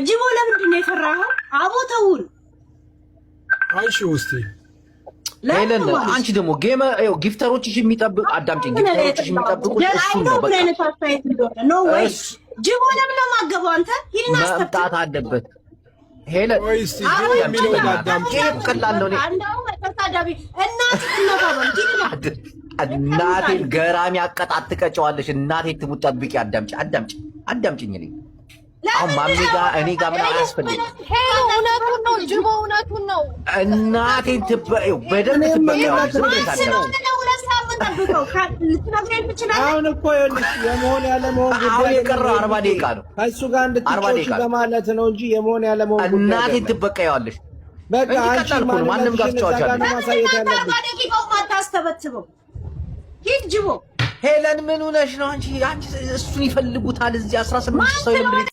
ጅቦ ለምንድን ነው የፈራኸው? አቦ ተውን። አይሺ ውስቲ ሄለን አንቺ ደግሞ game gifter ኦችሽ የሚጠብቅ አዳምጪኝ። Gifter ኦችሽ የሚጠብቁት እሱን ነው። በቃ No way። ጅቦ ለምን ነው የማገባው? አንተ ሂድና መምጣት አለበት። ሄለን ቆይ እስቲ ጅቦ የሚለውን አዳምጪ። ቀላል ነው። እናቴን ገራሚ አቀጣት ትቀጨዋለሽ። እናቴ ትሙት። ጠብቂ፣ አዳምጪ፣ አዳምጪ፣ አዳምጪኝ። እኔ አሁን ማሜ ጋ እኔ ጋ ምን አያስፈልግም። ሄሎ እውነቱን ነው ጅቦ፣ እውነቱን ነው። እናቴን ትበይው በደንብ ትበይዋለሽ። ዝም ብለሽ አዳምጪ። አሁን እኮ ይኸውልሽ የመሆን ያለመሆን ጉዳይ አሁን የቀረው 40 ደቂቃ ነው። ከእሱ ጋር እንድትጫወቺ በማለት ነው እንጂ የመሆን ያለመሆን ጉዳይ እናቴን ትበቀይዋለሽ። በቃ እንጂ አንቺ ቀላል እኮ ነው። ማንም ጋር ማንነትሽን እዛ ጋር ትጫወቻለሽ። ነው ማሳየት ያለብሽ። አታስተበትበው። ሂድ ጅቦ። ሄለን ምን ሆነሽ ነው አንቺ? አንቺ እሱን ይፈልጉታል እዚህ 18 ሰው ለምንድን